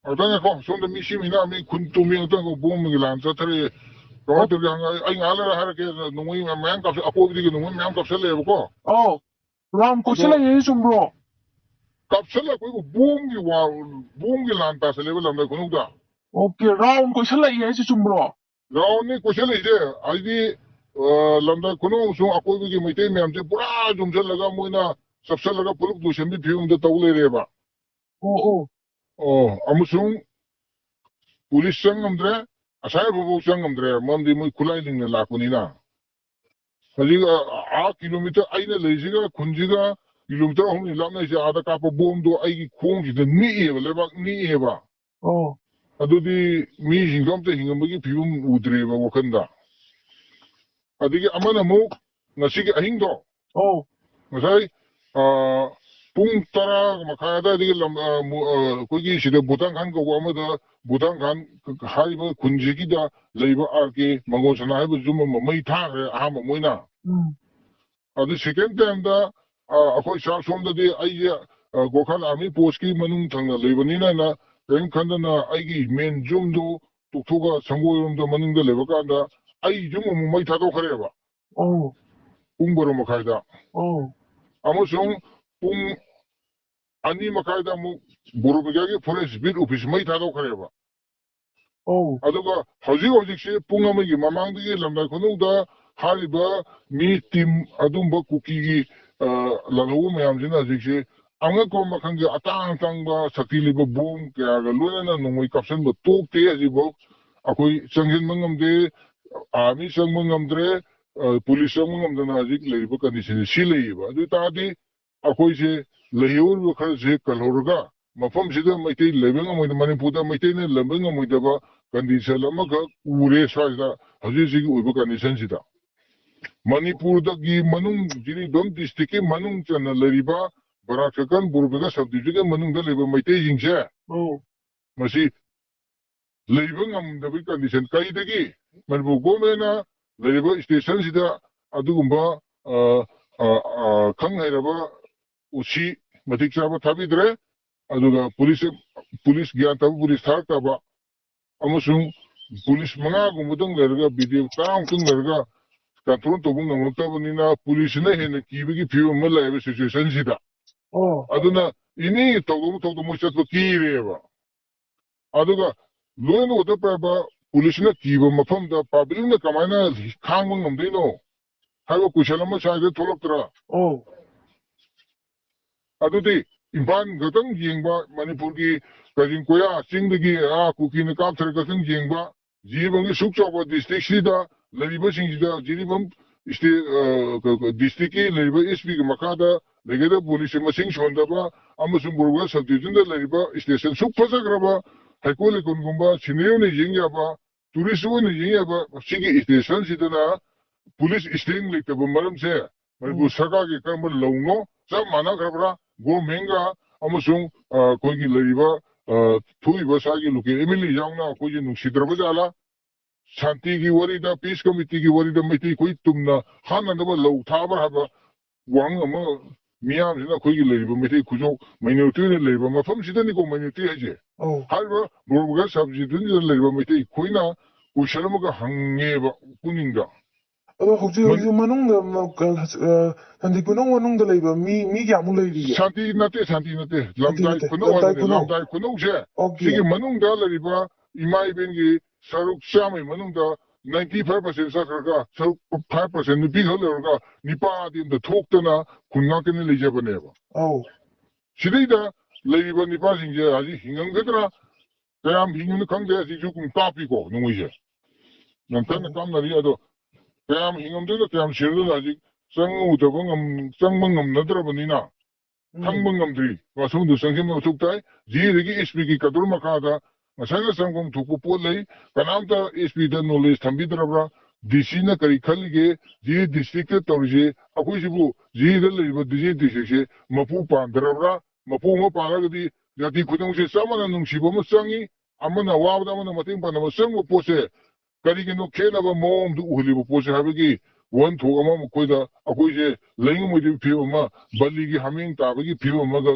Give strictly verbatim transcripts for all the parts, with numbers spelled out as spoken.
ꯑꯝꯇ ꯉꯥꯏꯈꯣ, ꯁꯣꯝꯗ ꯃꯤ ꯁꯤ ꯃꯤꯅ ꯃꯤ ꯈꯨꯟ ꯇꯨꯝꯃꯤ, ꯑꯝꯇ ꯉꯥꯏꯈꯣ, ꯕꯣꯝꯒꯤ ꯂꯥꯟ ꯆꯠꯊꯔꯛꯑꯦ꯫ ꯀꯃꯥꯏꯅ ꯇꯧꯔꯤꯒꯦ ꯍꯪꯉ-, ꯑꯩ ꯉꯥꯏꯍꯥꯛ ꯂꯩꯔ ꯍꯥꯏꯔꯛꯀꯦ꯫ ꯅꯣꯡꯃꯩ ꯃꯌꯥꯝ ꯀꯥꯞꯁ-, ꯑꯀꯣꯏꯕꯗꯒꯤ ꯅꯣꯡꯃꯩ ꯃꯌꯥꯝ ꯀꯥꯞꯁꯜꯂꯛꯑꯦꯕꯀꯣ꯫ ꯑꯧ, ꯔꯥꯎꯟ ꯀꯣꯏꯁꯜꯂꯛꯑꯦ ꯍꯥꯏꯁꯦ ꯆꯨꯝꯕ꯭ꯔꯣ? ꯀꯥꯞꯁꯜꯂꯛꯄꯩꯕꯨ ꯕꯣꯝꯒꯤ ꯋꯥ-, ꯕꯣꯝꯒꯤ ꯂꯥꯟ ꯇꯥꯁꯜꯂꯦꯕ ꯂꯝꯗꯥꯏ ꯈꯨꯅꯧꯗ꯫ ꯑꯣꯀꯦ, ꯔꯥꯎꯟ ꯀꯣꯏꯁꯜꯂꯛꯏ ꯍꯥꯏꯁꯦ ꯆꯨꯝꯕ꯭ꯔꯣ? ꯔꯥꯎꯟꯅꯤ ꯀꯣꯏꯁꯜꯂꯛꯏꯁꯦ, ꯍꯥꯏꯗꯤ, ꯑ, ꯂꯝꯗꯥꯏ ꯈꯨꯅꯧ ꯑꯃꯁꯨꯡ ꯑꯀꯣꯏꯕꯒꯤ ꯃꯩꯇꯩ ꯃꯌꯥꯝꯁꯦ ꯄꯨꯔꯥ ꯌꯣꯝꯁꯜꯂꯒ ꯃꯣꯏꯅ ꯆꯞꯁꯜꯂꯒ ꯄꯨꯂꯞ ꯂꯣꯏꯁꯟꯕꯒꯤ ꯐꯤꯕꯝꯗ ꯇꯧ ꯂꯩꯔꯦꯕ꯫ ꯑꯣ, ꯑꯣ꯫ ꯑꯣ, ꯑꯃꯁꯨꯡ ꯄꯨꯂꯤꯁ ꯆꯪ ꯉꯝꯗ꯭ꯔꯦ, ꯑꯁꯥꯏ ꯐꯥꯎꯕ ꯆꯪ ꯉꯝꯗ꯭ꯔꯦ, ꯃꯔꯝꯗꯤ ꯃꯣꯏ ꯈꯨꯠꯂꯥꯏ ꯂꯤꯡꯅ ꯂꯥꯛꯄꯅꯤꯅ꯫ ꯍꯧꯖꯤꯛ, ꯑ, ꯑꯥ ꯀꯤꯂꯣꯃꯤꯇꯔ, ꯑꯩꯅ ꯂꯩꯔꯤꯁꯤꯒ ꯈꯨꯟꯁꯤꯒ ꯀꯤꯂꯣꯃꯤꯇꯔ ꯑꯍꯨꯝꯅꯤ ꯂꯥꯞꯅꯔꯤꯁꯦ, ꯑꯥꯗ ꯀꯥꯞꯄ ꯕꯣꯝꯗꯣ ꯑꯩꯒꯤ ꯈꯣꯡꯁꯤꯗ ꯅꯤꯛꯑꯦꯕ, ꯂꯩꯕꯥꯛ ꯅꯤꯛꯑꯦꯕ꯫ ꯑꯣ꯫ ꯑꯗꯨꯗꯤ ꯃꯤꯁꯤꯡꯗꯣ ꯑꯝꯇ ꯍꯤꯡꯉꯝꯕꯒꯤ ꯐꯤꯕꯝ ꯎꯗ꯭ꯔꯦꯕ ꯋꯥꯈꯟꯗ꯫ ꯑꯗꯒꯤ ꯑꯃꯅ ꯑꯃꯨꯛ ꯉꯁꯤꯒꯤ ꯑꯍꯤꯡꯗꯣ, ꯑꯧ꯫ ꯉꯁꯥꯏ, ꯑ, ꯄꯨꯡ ꯇꯔꯥ ꯃꯈꯥꯏ ꯑꯗꯨꯋꯥꯏꯗꯒꯤ ꯂꯝ-, ꯑ, ꯃꯨ-, ꯑ, ꯑꯩꯈꯣꯏꯒꯤ ꯁꯤꯗ ꯕꯨꯇꯥꯟ ꯈꯥꯟ ꯀꯧꯕ ꯑꯃꯗ, ꯕꯨꯇꯥꯟ ꯈꯥꯟ ꯍꯥꯏꯔꯤꯕ ꯈꯨꯟꯁꯤꯒꯤꯗ ꯂꯩꯕ ꯑꯥꯔ ꯀꯦ ꯃꯪꯒꯣꯜ ꯁꯅꯥ ꯍꯥꯏꯕ ꯌꯨꯝ ꯑꯃ ꯃꯩ ꯊꯥꯈ꯭ꯔꯦ ꯑꯍꯥꯟꯕ ꯃꯣꯏꯅ꯫ ꯎꯝ꯫ ꯑꯗꯨ second time ꯗ, ꯑ, ꯑꯩꯈꯣꯏ ꯁꯥ-, ꯁꯣꯝꯗꯗꯤ ꯑꯩꯁꯦ, ꯑ, ꯒꯣꯈꯥꯟ army post ꯀꯤ ꯃꯅꯨꯡ ꯊꯪꯅ ꯂꯩꯕꯅꯤꯅ ꯑꯩꯅ ꯀꯔꯤꯝ ꯈꯟꯗꯅ ꯑꯩꯒꯤ main ꯌꯨꯝꯗꯨ ꯇꯣꯛꯊꯣꯛꯑꯒ ꯁꯪꯒꯣꯏꯔꯣꯝꯗ ꯃꯅꯤꯡꯗ ꯂꯩꯕ ꯀꯥꯟꯗ ꯑꯩ ꯌꯨꯝ ꯑꯃꯨꯛ ꯃꯩ ꯊꯥꯗꯣꯛꯈ꯭ꯔꯦꯕ꯫ ꯑꯧ꯫ ꯄꯨꯡ ꯕꯥꯔꯣ ꯃꯈꯥꯏꯗ꯫ ꯑꯧ꯫ ꯑꯃꯁꯨꯡ ꯄꯨꯡ ꯑꯅꯤ ꯃꯈꯥꯏꯗ ꯑꯃꯨꯛ ꯕꯣꯔꯣꯕꯤꯒꯥꯒꯤ forest beat office ꯃꯩ ꯊꯥꯗꯣꯛꯈ꯭ꯔꯦꯕ꯫ ꯑꯧ꯫ ꯑꯗꯨꯒ ꯍꯧꯖꯤꯛ ꯍꯧꯖꯤꯛꯁꯦ ꯄꯨꯡ ꯑꯃꯒꯤ ꯃꯃꯥꯡꯗꯒꯤ ꯂꯝꯗꯥꯏ ꯈꯨꯅꯧꯗ ꯍꯥꯏꯔꯤꯕ ꯃꯤ team ꯑꯗꯨꯝꯕ ꯀꯨꯀꯤꯒꯤ, ꯑ, ꯂꯥꯜꯍꯧꯕ ꯃꯌꯥꯝꯁꯤꯅ ꯍꯧꯖꯤꯛꯁꯦ ꯑꯉꯛꯄ ꯃꯈꯜꯒꯤ ꯑꯇꯥꯡ ꯑꯇꯥꯡꯕ ꯁꯛꯇꯤ ꯂꯩꯕ ꯕꯣꯝ ꯀꯌꯥꯒ ꯂꯣꯏꯅꯅ ꯅꯣꯡꯃꯩ ꯀꯥꯞꯁꯤꯟꯕ ꯇꯣꯛꯇꯦ꯫ ꯍꯧꯖꯤꯛꯐꯥꯎ ꯑꯩꯈꯣꯏ ꯆꯪꯁꯤꯟꯕ ꯉꯝꯗꯦ, army ꯆꯪꯕ ꯉꯝꯗ꯭ꯔꯦ, ꯑ, police ꯆꯪꯕ ꯉꯝꯗꯅ ꯍꯧꯖꯤꯛ ꯂꯩꯔꯤꯕ condition ꯁꯤ ꯂꯩꯌꯦꯕ꯫ ꯑꯗꯨ ꯑꯣꯏ ꯇꯥꯔꯗꯤ ꯑꯩꯈꯣꯏꯁꯦ ꯂꯩꯍꯧꯔꯤꯕ ꯈꯔꯁꯦ ꯀꯜꯍꯧꯔꯒ ꯃꯐꯝꯁꯤꯗ ꯃꯩꯇꯩ ꯂꯩꯕ ꯉꯝꯃꯣꯏꯗ-, ꯃꯅꯤꯄꯨꯔꯗ ꯃꯩꯇꯩꯅ ꯂꯩꯕ ꯉꯝꯃꯣꯏꯗꯕ condition ꯑꯃꯈꯛ ꯎꯔꯦ ꯁ꯭ꯋꯥꯏꯗ ꯍꯧꯖꯤꯛ ꯍꯧꯖꯤꯛꯀꯤ ꯑꯣꯏꯕ condition ꯁꯤꯗ꯫ ꯃꯅꯤꯄꯨꯔꯗꯒꯤ ꯃꯅꯨꯡ, ꯖꯤꯔꯤꯕꯥꯝ district ꯀꯤ ꯃꯅꯨꯡ ꯆꯟꯅ ꯂꯩꯔꯤꯕ ꯕꯔꯥꯛ ꯁꯔꯀꯜ, ꯕꯣꯔꯣꯕꯦꯒꯥ sub division ꯒꯤ ꯃꯅꯨꯡꯗ ꯂꯩꯕ ꯃꯩꯇꯩꯁꯤꯡꯁꯦ, ꯑꯧ꯫ ꯃꯁꯤ ꯂꯩꯕ ꯉꯝꯗꯕꯒꯤ condition, ꯀꯔꯤꯗꯒꯤ? ꯃꯅꯤꯄꯨꯔ government ꯅ ꯂꯩꯔꯤꯕ station ꯁꯤꯗ ꯑꯗꯨꯒꯨꯝꯕ, ꯑ, ꯑ, ꯑ, ꯈꯪ ꯍꯩꯔꯕ ꯎꯁꯤ ꯃꯇꯤꯛ ꯆꯥꯕ ꯊꯥꯕꯤꯗ꯭ꯔꯦ꯫ ꯑꯗꯨꯒ ꯄꯨꯂꯤꯁ, ꯄꯨꯂꯤꯁ ꯒ꯭ꯌꯥꯟ ꯇꯥꯕ ꯄꯨꯂꯤꯁ ꯊꯥꯔꯛꯇꯕ, ꯑꯃꯁꯨꯡ ꯄꯨꯂꯤꯁ ꯃꯉꯥꯒꯨꯝꯕꯗꯪ ꯂꯩꯔꯒ, ꯕꯤ ꯗꯤ ꯑꯦꯐ ꯇꯔꯥꯃꯨꯛꯇꯪ ꯂꯩꯔꯒ ꯀꯟꯇ꯭ꯔꯣꯜ ꯇꯧꯕ ꯉꯝꯂꯛꯇꯕꯅꯤꯅ ꯄꯨꯂꯤꯁꯁꯤꯅ ꯍꯦꯟꯅ ꯀꯤꯕꯒꯤ ꯐꯤꯕꯝ ꯑꯃ ꯂꯩꯌꯦꯕ ꯁꯤꯆꯨꯋꯦꯁꯟꯁꯤꯗ꯫ ꯑꯣ꯫ ꯑꯗꯨꯅ ꯑꯦꯅꯤ ꯇꯧꯗꯧ ꯊꯧꯗꯧ ꯃꯣꯏ ꯆꯠꯄ ꯀꯤꯔꯦꯕ꯫ ꯑꯗꯨꯒ ꯂꯣ ꯑꯦꯟ ꯑꯣꯔꯗꯔ ꯄꯥꯏꯕ ꯄꯨꯂꯤꯁꯅ ꯀꯤꯕ ꯃꯐꯝꯗ ꯄꯕ꯭ꯂꯤꯛꯅ ꯀꯃꯥꯏꯅ ꯈꯥꯡꯕ ꯉꯝꯗꯣꯏꯅꯣ ꯍꯥꯏꯕ ꯀꯣꯏꯁꯟ ꯑꯃ ꯁ꯭ꯋꯥꯏꯗ ꯊꯣꯛꯂꯛꯇ꯭ꯔꯥ? ꯑꯣ꯫ ꯑꯗꯨꯗꯤ ꯏꯝꯐꯥꯜ ꯈꯛꯇꯪ ꯌꯦꯡꯕ, ꯃꯅꯤꯄꯨꯔꯒꯤ ꯀꯥꯆꯤꯟ ꯀꯣꯌꯥ ꯆꯤꯡꯗꯒꯤ ꯑꯥ ꯀꯨꯀꯤꯅ ꯀꯥꯞꯊꯔ ꯈꯛꯇꯪ ꯌꯦꯡꯕ, ꯖꯤꯔꯤꯕꯥꯝꯒꯤ ꯁꯨꯛ ꯆꯥꯎꯕ ꯗꯤꯁꯇ꯭ꯔꯤꯛꯁꯤꯗ ꯂꯩꯔꯤꯕꯁꯤꯡꯁꯤꯗ, ꯖꯤꯔꯤꯕꯥꯝ ꯏꯁꯇꯦꯠ, ꯑ, ꯗꯤꯁꯇ꯭ꯔꯤꯛꯀꯤ ꯂꯩꯔꯤꯕ ꯑꯦꯁ ꯄꯤꯒꯤ ꯃꯈꯥꯗ ꯂꯩꯒꯗꯕ ꯄꯨꯂꯤꯁꯁꯦ ꯃꯁꯤꯡ ꯁꯨꯍꯟꯗꯕ, ꯑꯃꯁꯨꯡ ꯕꯣꯔꯒꯔ ꯁꯕ ꯗꯤꯕꯤꯖꯟꯗ ꯂꯩꯔꯤꯕ ꯏꯁꯇꯦꯁꯟ ꯁꯨꯛ ꯐꯖꯈ꯭ꯔꯕ ꯍꯩꯀꯣꯜ ꯂꯩꯀꯣꯜꯒꯨꯝꯕ ꯁꯤꯅꯔꯤ ꯑꯣꯏꯅ ꯌꯦꯡ ꯌꯥꯕ, ꯇꯨꯔꯤꯁ ꯑꯣꯏꯅ ꯌꯦꯡ ꯌꯥꯕ ꯁꯤꯒꯤ ꯏꯁꯇꯦꯁꯟꯁꯤꯗꯅ ꯄꯨꯂꯤꯁ ꯏꯁꯇꯦꯟ ꯂꯩꯇꯕ ꯃꯔꯝꯁꯦ ꯃꯅꯤꯄꯨꯔ ꯎꯝ꯫ ꯁꯔꯀꯥꯔꯒꯤ ꯀꯔꯝꯕ ꯂꯧꯅꯣ? ꯆꯞ ꯃꯥꯟꯅꯈ꯭ꯔꯕ꯭ꯔꯥ? ꯒꯣꯔꯃꯦꯟꯒ ꯑꯃꯁꯨꯡ, ꯑ, ꯑꯩꯈꯣꯏꯒꯤ ꯂꯩꯔꯤꯕ, ꯑ, ꯊꯣꯛꯏꯕ ꯁ꯭ꯋꯥꯏꯒꯤ ꯂꯣꯀꯦꯜ ꯑꯦꯝ ꯑꯦꯜ ꯑꯦ ꯌꯥꯎꯅ ꯑꯩꯈꯣꯏꯁꯦ ꯅꯨꯡꯁꯤꯗ꯭ꯔꯕ ꯖꯥꯠꯂꯥ? ꯁꯥꯟꯇꯤꯒꯤ ꯋꯥꯔꯤꯗ, ꯄꯤꯁ ꯀꯃꯤꯇꯤꯒꯤ ꯋꯥꯔꯤꯗ ꯃꯩꯇꯩ ꯑꯩꯈꯣꯏ ꯇꯨꯝꯅ ꯍꯥꯠꯅꯅꯕ ꯂꯧ ꯊꯥꯕ꯭ꯔꯥ ꯍꯥꯏꯕ ꯋꯥꯍꯪ ꯑꯃ ꯃꯤꯌꯥꯝꯁꯤꯅ, ꯑꯩꯈꯣꯏꯒꯤ ꯂꯩꯔꯤꯕ ꯃꯩꯇꯩ ꯈꯨꯖꯣꯛ ꯃꯥꯏꯅꯣꯔꯤꯇꯤ ꯑꯣꯏꯅ ꯂꯩꯔꯤꯕ ꯃꯐꯝꯁꯤꯗꯅꯤꯀꯣ, ꯃꯥꯏꯅꯣꯔꯤꯇꯤ ꯍꯥꯏꯁꯦ꯫ ꯑꯧ꯫ ꯍꯥꯏꯔꯤꯕ ꯕꯣꯔꯒꯔ ꯁꯕ ꯗꯤꯕꯤꯖꯟꯗ ꯂꯩꯔꯤꯕ ꯃꯩꯇꯩ ꯑꯩꯈꯣꯏꯅ ꯀꯣꯏꯁꯟ ꯑꯃꯒ ꯍꯪꯉꯦꯕ ꯄꯨꯛꯅꯤꯡꯗ꯫ ꯑꯗꯣ ꯍꯧꯖꯤꯛ ꯃꯅꯤ- ꯍꯧꯖꯤꯛ ꯃꯅꯨꯡꯗ, ꯑ, ꯁꯥꯟꯇꯤ ꯈꯨꯅꯧ ꯃꯅꯨꯡꯗ ꯂꯩꯕ ꯃꯤ, ꯃꯤ ꯀꯌꯥꯃꯨꯛ ꯂꯩꯔꯤꯒꯦ? ꯁꯥꯟꯇꯤ ꯅꯠꯇꯦ, ꯁꯥꯟꯇꯤ ꯅꯠꯇꯦ꯫ ꯁꯥꯟꯇꯤ ꯂꯝꯗꯥꯏ ꯅꯠꯇꯦ, ꯈꯨꯅꯧ ꯂꯝꯗꯥꯏ ꯍꯥꯏꯕꯅꯤ, ꯈꯨꯅꯧ꯫ ꯂꯝꯗꯥꯏ ꯈꯨꯅꯧꯁꯦ꯫ ꯑꯣꯀꯦ꯫ ꯁꯤꯒꯤ ꯃꯅꯨꯡꯗ ꯂꯩꯔꯤꯕ ꯏꯃꯥ ꯏꯕꯦꯟꯒꯤ ꯁꯔꯨꯛ ꯆꯥꯝꯃꯒꯤ ꯃꯅꯨꯡꯗ ninety five percent ꯆꯠꯈ꯭ꯔꯒ, ꯁꯔꯨꯛ five percent ꯅꯨꯄꯤ ꯈꯛ ꯂꯩꯔꯒ, ꯅꯤꯄꯥꯗꯤ ꯑꯝꯇ ꯊꯣꯛꯇꯅ ꯈꯨꯟ ꯉꯥꯛꯇꯅꯤ ꯂꯩꯖꯕꯅꯦꯕ꯫ ꯑꯧ꯫ ꯁꯤꯗꯩꯗ ꯂꯩꯔꯤꯕ ꯅꯤꯄꯥꯁꯤꯡꯁꯦ ꯍꯧꯖꯤꯛ ꯍꯤꯡꯉꯝꯒꯗ꯭ꯔꯥ, ꯀꯌꯥꯝ ꯍꯤꯡꯉꯤꯅꯣ ꯈꯪꯗꯦ꯫ ꯑꯁꯤꯁꯨ ꯀꯨꯝ ꯇꯥꯛꯄꯤꯀꯣ ꯅꯣꯡꯃꯩꯁꯦ꯫ ꯌꯥꯝ ꯀꯟꯅ ꯎꯝ꯫ ꯀꯥꯞꯅꯔꯤ꯫ ꯑꯗꯣ ꯀꯌꯥꯝ ꯍꯤꯡꯉꯝꯗꯣꯏꯅꯣ, ꯀꯌꯥꯝ ꯁꯤꯔꯗꯣꯏꯅꯣ ꯍꯧꯖꯤꯛ ꯆꯪꯉꯨꯗꯕ ꯉꯝ-, ꯆꯪꯕ ꯉꯝꯅꯗ꯭ꯔꯕꯅꯤꯅ ꯎꯝ꯫ ꯈꯪꯕ ꯉꯝꯗ꯭ꯔꯤ꯫ ꯃꯁꯨꯡꯗꯨ ꯆꯪꯁꯤꯟꯕ ꯃꯊꯧ ꯇꯥꯏ꯫ ꯖꯤꯔꯤꯗꯒꯤ ꯑꯦꯁ ꯄꯤꯒꯤ ꯀꯟꯇ꯭ꯔꯣꯜ ꯃꯈꯥꯗ ꯉꯁꯥꯏꯅ ꯆꯪꯐꯝ ꯊꯣꯛꯄ ꯄꯣꯠ ꯂꯩ꯫ ꯀꯅꯥꯝꯇ ꯑꯦꯁ ꯄꯤꯗ ꯅꯣꯂꯦꯖ ꯊꯝꯕꯤꯗ꯭ꯔꯕ꯭ꯔꯥ? ꯗꯤ ꯁꯤꯅ ꯀꯔꯤ ꯈꯜꯂꯤꯒꯦ? ꯖꯤꯔꯤ ꯗꯤꯁꯇ꯭ꯔꯤꯛꯇ ꯇꯧꯔꯤꯁꯦ, ꯑꯩꯈꯣꯏꯁꯤꯕꯨ ꯖꯤꯔꯤꯗ ꯂꯩꯔꯤꯕ ꯗꯤ ꯁꯤ ꯗꯤꯁꯇ꯭ꯔꯤꯛꯁꯦ ꯃꯄꯨ ꯄꯥꯟꯗ꯭ꯔꯕ꯭ꯔꯥ? ꯃꯄꯨ ꯑꯃ ꯄꯥꯜꯂꯒꯗꯤ ꯖꯥꯇꯤ ꯈꯨꯗꯤꯡꯃꯛꯁꯦ ꯆꯞ ꯃꯥꯟꯅ ꯅꯨꯡꯁꯤꯕ ꯑꯃ ꯆꯪꯉꯤ꯫ ꯑꯃꯅ ꯑꯋꯥꯕꯗ ꯑꯃꯅ ꯃꯇꯦꯡ ꯄꯥꯡꯅꯕ ꯆꯪꯕ ꯄꯣꯠꯁꯦ ꯀꯔꯤꯒꯤꯅꯣ ꯈꯦꯠꯅꯕ ꯃꯑꯣꯡꯗ ꯎꯍꯜꯂꯤꯕ ꯄꯣꯠꯁꯦ ꯍꯥꯏꯕꯒꯤ ꯋꯥꯍꯟꯊꯣꯛ ꯑꯃ ꯃꯈꯣꯏꯗ, ꯑꯩꯈꯣꯏꯁꯦ ꯂꯩꯉꯝꯃꯣꯏꯗꯕꯒꯤ ꯐꯤꯕꯝ ꯑꯃ, ꯕꯂꯤꯒꯤ ꯍꯥꯃꯦꯡ ꯇꯥꯕꯒꯤ ꯐꯤꯕꯝ ꯑꯃꯒ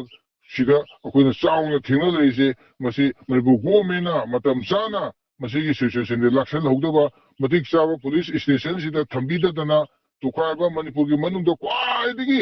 ꯁꯤꯗ ꯑꯩꯈꯣꯏꯅ ꯆꯥꯎꯅ ꯊꯦꯡꯅ ꯂꯩꯔꯤꯁꯦ꯫ ꯃꯁꯤ ꯃꯅꯤꯄꯨꯔ ꯒꯣꯚꯔꯟꯃꯦꯟꯠꯅ ꯃꯇꯝ ꯆꯥꯅ ꯃꯁꯤꯒꯤ ꯁꯤꯆꯨꯋꯦꯁꯟꯁꯦ ꯂꯥꯛꯁꯜꯍꯧꯗꯕ, ꯃꯇꯤꯛ ꯆꯥꯕ ꯄꯨꯂꯤꯁ ꯁ꯭ꯇꯦꯁꯟꯁꯤꯗ ꯊꯝꯕꯤꯗꯗꯅ, ꯇꯣꯈꯥꯏꯕ, ꯃꯅꯤꯄꯨꯔꯒꯤ ꯃꯅꯨꯡꯗ ꯈ꯭ꯋꯥꯏꯗꯒꯤ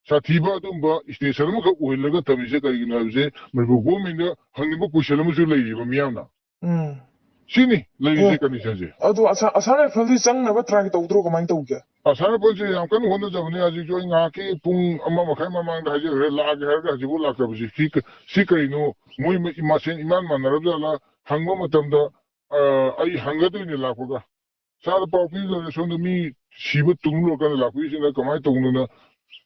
ꯁꯥꯊꯤꯕ ꯑꯗꯨꯝꯕ ꯁ꯭ꯇꯦꯁꯟ ꯑꯃꯈꯛ ꯑꯣꯏꯍꯜꯂꯒ ꯊꯝꯃꯤꯁꯦ ꯀꯔꯤꯒꯤꯅꯣ ꯍꯥꯏꯕꯁꯦ ꯃꯅꯤꯄꯨꯔ ꯒꯣꯚꯔꯟꯃꯦꯟꯠꯇ ꯍꯪꯅꯤꯡꯕ ꯀꯣꯏꯁꯟ ꯑꯃꯁꯨ ꯂꯩꯔꯤꯕ ꯃꯤꯌꯥꯝꯅ꯫ ꯎꯝ꯫ ꯁꯤꯅꯤ ꯂꯩꯔꯤꯁꯦ ꯑꯦ꯫ ꯀꯟꯗꯤꯁꯟꯁꯦ꯫ ꯑꯗꯣ ꯑꯁꯥ ꯑꯁꯥꯝ ꯔꯥꯏꯐꯜꯗꯤ ꯆꯪꯅꯕ ꯇ꯭ꯔꯥꯏ ꯇꯧꯗ꯭ꯔꯣ, ꯀꯃꯥꯏꯅ ꯇꯧꯒꯦ? ꯑꯁꯥꯝ ꯔꯥꯏꯐꯜꯁꯦ ꯌꯥꯝ ꯀꯟꯅ ꯍꯣꯠꯅꯖꯕꯅꯦ꯫ ꯍꯧꯖꯤꯛꯁꯨ ꯑꯩ ꯉꯥꯏꯍꯥꯛꯀꯤ ꯄꯨꯡ ꯑꯃ ꯃꯈꯥꯏ ꯃꯃꯥꯡꯗ ꯍꯥꯏꯖꯈ꯭ꯔꯦ, ꯂꯥꯛꯑꯒꯦ ꯍꯥꯏꯔꯒ ꯍꯧꯖꯤꯛꯐꯥꯎ ꯂꯥꯛꯇꯕꯁꯤ ꯁꯤ ꯀ- ꯁꯤ ꯀꯔꯤꯅꯣ? ꯃꯣꯏ ꯃ- ꯃꯁꯦꯟ ꯏꯃꯥꯟ ꯃꯥꯟꯅꯔꯕ ꯖꯥꯠꯂꯥ? ꯍꯪꯕ ꯃꯇꯝꯗ, ꯑ, ꯑꯩ ꯍꯪꯒꯗꯣꯏꯅꯦ ꯂꯥꯛꯄꯒ꯫ ꯁꯥꯔꯗ ꯄꯥꯎ ꯄꯤꯗꯧꯔꯦ, ꯁꯣꯝꯗ ꯃꯤ ꯁꯤꯕ ꯇꯨꯡ ꯂꯣꯏꯔꯀꯥꯟꯗ ꯂꯥꯛꯄꯤꯔꯤꯁꯤꯅ ꯀꯃꯥꯏꯅ ꯇꯧꯕꯅꯣꯅ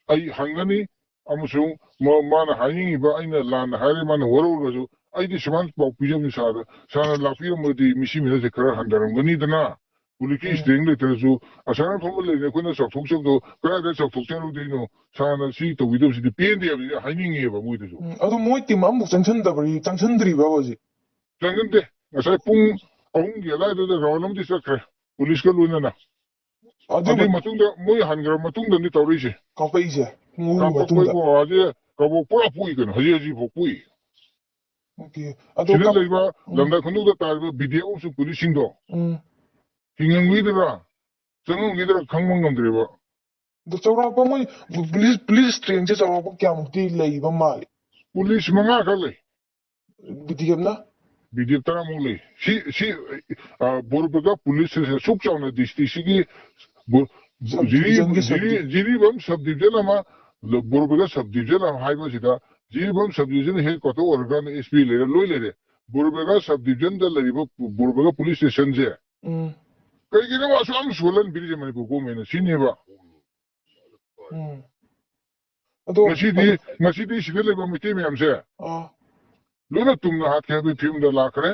ꯑꯩ ꯍꯪꯒꯅꯤ꯫ ꯑꯃꯁꯨꯡ ꯃ- ꯃꯥꯅ ꯍꯥꯏꯅꯤꯡꯉꯤꯕ, ꯑꯩꯅ ꯂꯥꯟꯅ ꯍꯥꯏꯔꯦ, ꯃꯥꯅ ꯋꯥꯔꯧꯔꯒꯁꯨ, ꯑꯩꯗꯤ ꯁꯨꯃꯥꯏꯅ ꯄꯥꯎ ꯄꯤꯖꯕꯅꯤ ꯁꯥꯔꯗ, ꯁꯥꯔꯅ ꯂꯥꯛꯄꯤꯔꯝꯃꯗꯤ ꯃꯤꯁꯤ ꯃꯤꯅꯁꯦ ꯈꯔ ꯍꯟꯊꯔꯝꯒꯅꯤꯗꯅ꯫ ꯄꯨꯂꯤꯁꯀꯤ ꯎꯝ꯫ ꯁ꯭ꯇꯔꯦꯡ ꯂꯩꯇ꯭ꯔꯁꯨ ꯑꯁꯥꯝ ꯔꯥꯏꯐꯜ ꯑꯃ ꯂꯩꯔꯦ, ꯑꯩꯈꯣꯏꯅ ꯆꯥꯎꯊꯣꯛꯆꯕꯗꯣ ꯀꯗꯥꯏꯗ ꯆꯥꯎꯊꯣꯛꯆꯔꯨꯗꯣꯏꯅꯣ? ꯁꯥꯔꯅ ꯁꯤ ꯇꯧꯕꯤꯗꯕꯁꯤꯗꯤ ꯄꯦꯟꯗꯦ ꯍꯥꯏꯕꯁꯤ ꯍꯥꯏꯅꯤꯡꯉꯦꯕ ꯃꯣꯏꯗꯁꯨ꯫ ꯎꯝ, ꯑꯗꯨ ꯃꯣꯏ ꯇꯤꯝ ꯑꯃꯐꯥꯎ ꯆꯪꯁꯟꯗꯕ꯭ꯔꯤ ꯆꯪꯁꯟꯗ꯭ꯔꯤꯕ ꯍꯧꯖꯤꯛ? ꯆꯪꯁꯤꯟꯗꯦ꯫ ꯉꯁꯥꯏ ꯄꯨꯡ ꯑꯍꯨꯝꯒꯤ ꯑꯗꯨꯋꯥꯏꯗꯨꯗ ꯔꯥꯎꯟ ꯑꯃꯗꯤ ꯆꯠꯈ꯭ꯔꯦ ꯄꯨꯂꯤꯁꯀ ꯂꯣꯏꯅꯅ꯫ ꯑꯗꯨ ꯑꯗꯨꯒꯤ ꯃꯇꯨꯡꯗ ꯃꯣꯏ ꯍꯟꯈ꯭ꯔ ꯃꯇꯨꯡꯗꯅꯤ ꯇꯧꯔꯛꯏꯁꯦ꯫ ꯀꯥꯞꯄꯛꯏꯁꯦ ꯄꯨꯡ ꯑꯍꯨꯝꯒꯤ ꯃꯇꯨꯡꯗ꯫ ꯀꯥꯞꯄꯛꯄꯒꯤ ꯋꯥꯁꯦ ꯀꯕꯣꯛ ꯄꯨꯔꯥ ꯄꯣꯛꯏ ꯀꯩꯅꯣ, ꯍꯧꯖꯤꯛ ꯍꯧꯖꯤꯛ ꯐꯥꯎ ꯄꯣꯛꯏ꯫ ꯑꯣꯀꯦ꯫ ꯑꯗꯣ ꯁꯤꯗ ꯀꯞ- ꯂꯩꯕ ꯎꯝ꯫ ꯂꯝꯗꯥꯏ ꯈꯨꯅꯧꯗ ꯇꯥꯔꯤꯕ ꯕꯤꯗꯤꯑꯦꯐ ꯑꯃꯁꯨꯡ ꯄꯨꯂꯤꯁꯁꯤꯡꯗꯣ ꯎꯝ꯫ ꯍꯤꯡꯉꯝꯈꯤꯗ꯭ꯔꯥ ꯆꯪꯉꯝꯈꯤꯗ꯭ꯔꯥ ꯈꯪꯕ ꯉꯝꯗ꯭ꯔꯦꯕ꯫ ꯑꯗꯣ ꯆꯥꯎꯔꯥꯛꯄ ꯃꯣꯏ ꯄꯨꯂꯤꯁ ꯄꯨꯂꯤꯁ ꯁ꯭ꯇꯔꯦꯡꯁꯦ ꯆꯥꯎꯔꯥꯛꯄ ꯀꯌꯥꯃꯨꯛꯇꯤ ꯂꯩꯕ ꯃꯥꯜꯂꯤ? ꯄꯨꯂꯤꯁ ꯃꯉꯥ ꯈꯛ ꯂꯩ꯫ ꯕꯤꯗꯤꯑꯦꯐꯅ? ꯕꯤꯗꯤꯑꯦꯐ ꯇꯔꯥꯃꯨꯛ ꯂꯩ꯫ ꯁꯤ ꯁꯤ ꯑ, ꯕꯣꯔꯄꯦꯒꯥ ꯄꯨꯂꯤꯁ ꯁ꯭ꯇꯦꯁꯟ ꯑꯁꯨꯛ ꯆꯥꯎꯅ ꯗꯤꯁꯇ꯭ꯔꯤꯛꯁꯤꯒꯤ ꯕꯣ- ꯁꯕ ꯖꯤꯔꯤ ꯗꯤꯕꯤꯖꯟꯒꯤ ꯁꯕ ꯖꯤꯔꯤ ꯗꯤ- ꯖꯤꯔꯤꯕꯥꯝ ꯁꯕ ꯗꯤꯕꯤꯖꯟ ꯑꯃ, ꯕꯣꯔꯄꯦꯒꯥ ꯁꯕ ꯗꯤꯕꯤꯖꯟ ꯑꯃ ꯍꯥꯏꯕꯁꯤꯗ, Jiribam sub division head quarter ꯑꯣꯏꯔꯀꯥꯟꯗ ꯑꯦꯁ ꯄꯤ ꯂꯩꯔꯦ, ꯂꯣꯏ ꯂꯩꯔꯦ꯫ ꯕꯣꯔꯄꯦꯒꯥ ꯁꯕ ꯗꯤꯕꯤꯖꯟꯗ ꯂꯩꯔꯤꯕ ꯕꯣꯔꯄꯦꯒꯥ ꯄꯨꯂꯤꯁ ꯁ꯭ꯇꯦꯁꯟꯁꯦ ꯎꯝ꯫ ꯀꯩꯒꯤꯅꯣ ꯑꯁꯨꯛ ꯌꯥꯝ ꯁꯣꯜꯍꯟꯕꯤꯔꯤꯁꯦ ꯃꯅꯤꯄꯨꯔ ꯒꯣꯔꯃꯦꯟꯅ? ꯁꯤꯅꯦꯕ꯫ ꯎꯝ꯫ ꯑꯗꯣ ꯉꯁꯤꯗꯤ ꯉꯁꯤꯗꯤ ꯁꯤꯗ ꯂꯩꯕ ꯃꯩꯇꯩ ꯃꯌꯥꯝꯁꯦ ꯑꯥ꯫ ꯂꯣꯏꯅ ꯇꯨꯝꯅ ꯍꯥꯠꯀꯦ ꯍꯥꯏꯕꯒꯤ ꯐꯤꯕꯝꯗ ꯂꯥꯛꯈ꯭ꯔꯦ꯫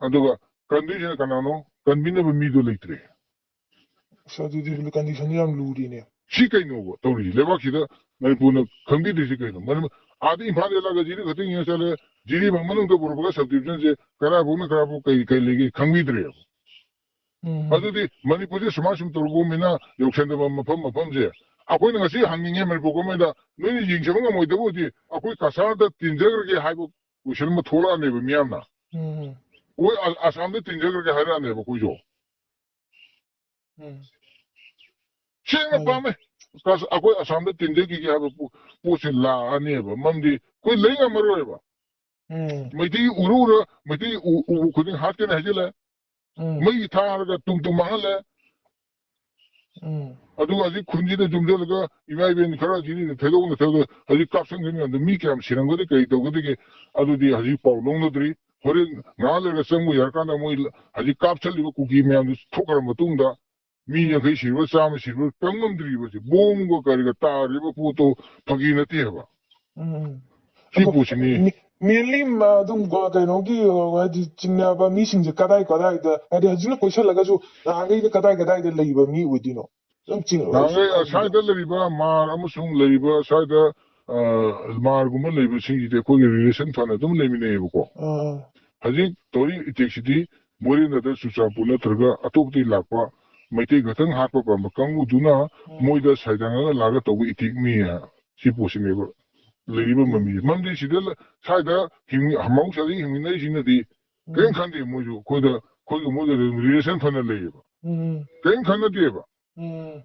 ꯑꯗꯨꯒ ꯀꯟꯗꯣꯏꯁꯤꯅ ꯀꯅꯥꯅꯣ? ꯀꯟꯕꯤꯅꯕ ꯃꯤꯗꯣ ꯂꯩꯇ꯭ꯔꯦ꯫ ꯑꯁ, ꯑꯗꯨꯗꯤ ꯀꯟꯗꯤꯁꯟꯗꯤ ꯌꯥꯝ ꯂꯨꯔꯤꯅꯦ꯫ ꯁꯤ ꯀꯩꯅꯣꯕ ꯇꯧꯔꯤꯁꯦ? ꯂꯩꯕꯥꯛꯁꯤꯗ ꯃꯅꯤꯄꯨꯔꯅ ꯈꯪꯕꯤꯗ꯭ꯔꯤꯁꯤ ꯀꯩꯅꯣ? ꯃꯔꯝ ꯑꯥꯗ ꯏꯝꯐꯥꯜ ꯌꯧꯔꯒ ꯖꯤꯔꯤ ꯈꯛꯇꯪ ꯌꯦꯡꯉ ꯆꯠꯂꯦ꯫ ꯖꯤꯔꯤ ꯃꯅꯨꯡꯗ ꯕꯣꯔꯄꯦꯒꯥ ꯁꯕ ꯗꯤꯕꯤꯖꯟꯁꯦ ꯀꯗꯥꯏꯐꯥꯎꯅ ꯀꯗꯥꯏꯐꯥꯎ ꯀꯩ ꯀꯩ ꯂꯩꯒꯦ ꯈꯪꯕꯤꯗ꯭ꯔꯦꯕ꯫ ꯎꯝ꯫ ꯑꯗꯨꯗꯤ ꯃꯅꯤꯄꯨꯔꯁꯦ ꯁꯨꯃꯥꯏ ꯁꯨꯝ ꯇꯧꯔꯒ ꯃꯤꯅ ꯌꯧꯁꯟꯗꯕ ꯃꯐꯝ ꯃꯐꯝꯁꯦ ꯑꯩꯈꯣꯏꯅ ꯉꯁꯤ ꯍꯪꯅꯤꯡꯉꯦ ꯃꯅꯤꯄꯨꯔ ꯒꯣꯔꯃꯦꯟꯗ, ꯅꯣꯏꯅ ꯌꯦꯡꯁꯤꯟꯕ ꯉꯝꯃꯣꯏꯗꯕ ꯑꯣꯏꯗꯤ ꯑꯩꯈꯣꯏ ꯀꯁꯥꯔꯗ ꯇꯤꯟꯖꯈ꯭ꯔꯒꯦ ꯍꯥꯏꯕ ꯀꯣꯏꯁꯟ ꯑꯃ ꯊꯣꯛꯂꯛꯑꯅꯦꯕ ꯃꯤꯌꯥꯝꯅ꯫ ꯎꯝ꯫ ꯑꯩꯈꯣꯏ ꯑ-, ꯑꯁꯥꯝꯗ ꯇꯤꯟꯖꯈ꯭ꯔꯒꯦ ꯍꯥꯏꯔꯛꯑꯅꯦꯕ ꯑꯩꯈꯣꯏꯁꯨ꯫ ꯎꯝ꯫ ꯁꯦꯡꯅ ꯎꯝ꯫ ꯄꯥꯝꯃꯦ꯫ ꯀꯁ-, ꯑꯩꯈꯣꯏ ꯑꯁꯥꯝꯗ ꯇꯤꯟꯖꯈꯤꯒꯦ ꯍꯥꯏꯕ ꯄꯣ-, ꯄꯣꯠꯁꯦ ꯂꯥꯛꯑꯅꯦꯕ꯫ ꯃꯔꯝꯗꯤ ꯑꯩꯈꯣꯏ ꯂꯩ ꯉꯝꯃꯔꯣꯏꯕ꯫ ꯎꯝ꯫ ꯃꯩꯇꯩ ꯎꯔ ꯎꯔ, ꯃꯩꯇꯩ ꯎ-, ꯎꯕ ꯈꯨꯗꯤꯡ ꯍꯥꯠꯀꯅꯤ ꯍꯥꯏꯖꯤꯜꯂꯦ꯫ ꯎꯝ꯫ ꯃꯩ ꯊꯥꯔꯒ ꯇꯨꯝ ꯇꯨꯝ ꯃꯥꯡꯍꯜꯂꯦ꯫ ꯎꯝ꯫ ꯑꯗꯨꯒ ꯍꯧꯖꯤꯛ ꯈꯨꯟꯁꯤꯗ ꯌꯨꯝꯁꯤꯜꯂꯒ ꯏꯃꯥ ꯏꯕꯦꯟ ꯈꯔ ꯁꯤꯗ ꯊꯩꯗꯣꯛꯅ ꯊꯩꯗꯣꯛ-, ꯍꯧꯖꯤꯛ ꯀꯥꯞꯁꯟꯈꯤꯕ ꯃꯌꯥꯝꯗꯣ ꯃꯤ ꯀꯌꯥꯝ ꯁꯤꯔꯝꯒꯗꯤ ꯀꯔꯤ ꯇꯧꯒꯗꯒꯦ? ꯑꯗꯨꯗꯤ ꯍꯧꯖꯤꯛ ꯄꯥꯎ ꯂꯧꯅꯗ꯭ꯔꯤ꯫ ꯍꯣꯔꯦꯟ ꯉꯥꯏꯍꯥꯛ ꯂꯩꯔꯒ ꯆꯪꯕ ꯌꯥꯔꯀꯥꯟꯗ ꯃꯣꯏ ꯍꯧꯖꯤꯛ ꯀꯥꯞꯁꯜꯂꯤꯕ ꯀꯨꯀꯤ ꯃꯌꯥꯝꯗꯨ ꯊꯣꯛꯈ꯭ꯔ ꯃꯇꯨꯡꯗ ꯃꯤ ꯌꯥꯡꯈꯩ ꯁꯤꯔꯕ, ꯆꯥꯝꯃ ꯁꯤꯔꯕ ꯇꯝ ꯉꯝꯗ꯭ꯔꯤꯕꯁꯦ, ꯕꯣꯝꯒ ꯀꯔꯤꯒ ꯇꯥꯔꯤꯕ ꯄꯣꯠꯇꯣ ꯐꯥꯒꯤ ꯅꯠꯇꯦ ꯍꯥꯏꯕ꯫ ꯎꯝ꯫ ꯁꯤ ꯑꯗꯣ ꯄꯣꯠꯁꯤꯅꯤ꯫ ꯃꯤ-, mainly, ꯃ-, ꯑꯗꯨꯝ ꯒꯣ-, ꯀꯩꯅꯣꯒꯤ, ꯑ, ꯍꯥꯏꯗꯤ ꯆꯤꯡꯅꯕ ꯃꯤꯁꯤꯡꯁꯦ ꯀꯗꯥꯏ ꯀꯗꯥꯏꯗ, ꯍꯥꯏꯗꯤ ꯍꯧꯖꯤꯛꯅ ꯀꯣꯏꯁꯜꯂꯒꯁꯨ ꯅꯍꯥꯟꯈꯩꯗ ꯀꯗꯥꯏ ꯀꯗꯥꯏꯗ ꯂꯩꯕ ꯃꯤ ꯑꯣꯏꯗꯣꯏꯅꯣ? ꯑꯗꯨꯝ ꯆꯤꯡ-, ꯅꯍꯥꯟꯈꯩ ꯁꯨꯝ ꯑꯁ꯭ꯋꯥꯏꯗ ꯂꯩꯔꯤꯕ ꯃꯥꯔ ꯑꯃꯁꯨꯡ ꯂꯩꯔꯤꯕ ꯁ꯭ꯋꯥꯏꯗ, ꯑ, ꯃꯥꯔꯒꯨꯝꯕ ꯂꯩꯕꯁꯤꯡꯁꯤꯗꯤ ꯑꯩꯈꯣꯏꯒꯤ relation ꯐꯅ ꯑꯗꯨꯝ ꯂꯩꯃꯤꯟꯅꯩꯌꯦꯕꯀꯣ꯫ ꯑꯥ꯫ ꯍꯧꯖꯤꯛ ꯇꯧꯔꯤ ꯑꯦꯇꯦꯛꯁꯤꯗꯤ ꯃꯣꯔꯦ ꯅꯠꯇ꯭ꯔ ꯆꯨꯔꯆꯥꯟꯄꯨꯔ ꯅꯠꯇ꯭ꯔꯒ ꯑꯇꯣꯞꯄꯗꯒꯤ ꯂꯥꯛꯄ ꯃꯩꯇꯩ ꯈꯛꯇꯪ ꯍꯥꯠꯄ ꯄꯥꯝꯕ ꯀꯥꯡꯕꯨꯗꯨꯅ ꯎꯝ꯫ ꯃꯣꯏꯗ ꯁꯥꯏꯗꯥꯡꯉꯒ ꯂꯥꯛꯑꯒ ꯇꯧꯕ ꯑꯦꯇꯦꯛꯅꯤ ꯁꯤ ꯄꯣꯠꯁꯤꯅꯦꯕ꯫ ꯂꯩꯔꯤꯕ ꯎꯝ꯫ ꯃꯃꯤꯁꯦ꯫ ꯃꯔꯝꯗꯤ ꯁꯤꯗ ꯂ-, ꯁ꯭ꯋꯥꯏꯗ ꯍꯤꯡ-, ꯃꯍꯧꯁꯥꯗꯒꯤ ꯍꯤꯡꯃꯤꯟꯅꯔꯤꯁꯤꯡꯅꯗꯤ ꯀꯔꯤꯝ ꯎꯝ꯫ ꯈꯟꯗꯦ ꯃꯣꯏꯁꯨ꯫ ꯑꯩꯈꯣꯏꯗ, ꯑꯩꯈꯣꯏꯒ ꯃꯣꯏꯒ relation ꯐꯅ ꯂꯩꯌꯦꯕ꯫ ꯎꯝ꯫ ꯀꯔꯤꯝ ꯈꯟꯅꯗꯦꯕ꯫ ꯎꯝ꯫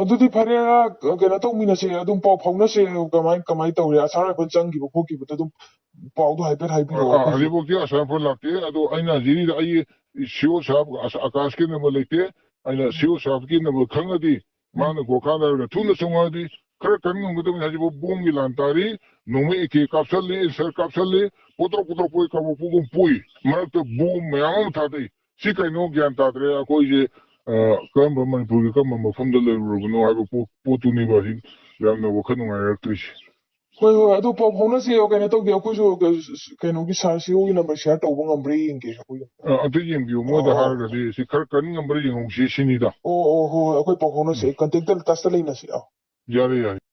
ꯑꯗꯨꯗꯤ ꯐꯔꯦ, ꯑ, ꯀꯩꯅꯣ ꯇꯧꯃꯤꯟꯅꯁꯦ, ꯑꯗꯨꯝ ꯄꯥꯎ ꯐꯥꯎꯅꯁꯦ, ꯀꯃꯥꯏ, ꯀꯃꯥꯏ ꯇꯧꯔꯦ? ꯑꯁꯥꯝ ꯔꯥꯏꯐꯜ ꯆꯪꯈꯤꯕ ꯈꯣꯠꯈꯤꯕꯗꯣ ꯑꯗꯨꯝ ꯄꯥꯎꯗꯣ ꯍꯥꯏꯐꯦꯠ ꯍꯥꯏꯕꯤꯔꯛꯑꯣ ꯑ, ꯑ, ꯑꯩꯈꯣꯏꯁꯨ꯫ ꯍꯧꯖꯤꯛꯐꯥꯎꯗꯤ ꯑꯁꯥꯝ ꯔꯥꯏꯐꯜ ꯂꯥꯛꯇꯦ꯫ ꯑꯗꯣ ꯑꯩꯅ ꯍꯧꯖꯤꯛ ꯑꯩ ꯁꯤ ꯑꯣ ꯁꯥꯍꯕ ꯑꯁ-, ꯑꯀꯥꯁꯀꯤ ꯅꯝꯕꯔ ꯂꯩꯇꯦ꯫ ꯑꯩꯅ ꯁꯤ ꯑꯣ ꯁꯥꯍꯕꯀꯤ ꯅꯝꯕꯔ ꯈꯪꯉꯗꯤ ꯃꯥꯅ ꯒꯣꯔꯈꯥꯗ ꯍꯥꯏꯔꯒ ꯊꯨꯅ ꯆꯪꯉꯛꯑꯗꯤ ꯈꯔ ꯀꯟ ꯉꯝꯒꯗꯕꯅꯤ꯫ ꯍꯧꯖꯤꯛꯐꯥꯎ ꯕꯣꯝꯒꯤ ꯂꯥꯟ ꯇꯥꯔꯤ, ꯅꯣꯡꯃꯩ ꯑꯦ ꯀꯦ ꯀꯥꯞꯁꯜꯂꯤ, ꯑꯦꯟꯁꯔ ꯀꯥꯞꯁꯜꯂꯤ, ꯄꯣꯇ꯭ꯔꯣꯛ ꯄꯣꯇ꯭ꯔꯣꯛ ꯄꯣꯏ ꯀꯥꯕꯣꯛꯄꯒꯨꯝ ꯄꯣꯏ, ꯃꯔꯛꯇ ꯕꯣꯝ ꯃꯌꯥꯝ ꯑꯃ ꯊꯥꯗꯩ꯫ ꯁꯤ ꯀꯩꯅꯣ ꯒ꯭ꯌꯥꯟ ꯇꯥꯗ꯭ꯔꯦ꯫ ꯑꯩꯈꯣꯏꯁꯦ, ꯑ, ꯀꯔꯝꯕ ꯃꯅꯤꯄꯨꯔꯒꯤ ꯀꯔꯝꯕ ꯃꯐꯝꯗ ꯂꯩꯔꯨꯔꯕꯅꯣ ꯍꯥꯏꯕ ꯄꯣꯠ-, ꯄꯣꯠꯇꯨꯅꯦꯕ ꯍꯧꯖꯤꯛ ꯌꯥꯝꯅ ꯋꯥꯈꯜ ꯅꯨꯡꯉꯥꯏꯔꯛꯇ꯭ꯔꯤꯁꯦ꯫ ꯍꯣꯏ, ꯍꯣꯏ, ꯑꯗꯨ ꯄꯥꯎ ꯐꯥꯎꯅꯁꯦ꯫ ꯀꯩꯅꯣ ꯇꯧꯒꯦ, ꯑꯩꯈꯣꯏꯁꯨ ꯀ-, ꯀꯩꯅꯣꯒꯤ ꯁꯥꯔ ꯁꯤ ꯑꯣꯒꯤ ꯅꯝꯕꯔ ꯁꯤꯌꯔ ꯇꯧꯕ ꯉꯝꯕ꯭ꯔꯥ ꯌꯦꯡꯒꯦ ꯑꯩꯈꯣꯏ꯫ ꯑ, ꯑꯝꯇ ꯌꯦꯡꯕꯤꯌꯨ, ꯃꯣꯏꯗ ꯑꯣ꯫ ꯍꯥꯏꯔꯒꯗꯤ ꯁꯤ ꯈꯔ ꯀꯟ ꯉꯝꯕ꯭ꯔꯥ ꯌꯦꯡꯍꯧꯁꯤ ꯁꯤꯅꯤꯗ꯫ ꯑꯣ, ꯑꯣ, ꯍꯣꯏ, ꯍꯣꯏ, ꯑꯩꯈꯣꯏ ꯄꯥꯎ ꯐꯥꯎꯅꯁꯦ꯫ ꯎꯝ꯫ ꯀꯟꯇꯦꯛꯇ ꯇꯁꯇ ꯂꯩꯅꯁꯤ꯫ ꯑꯥ꯫ ꯌꯥꯔꯦ, ꯌꯥꯔꯦ꯫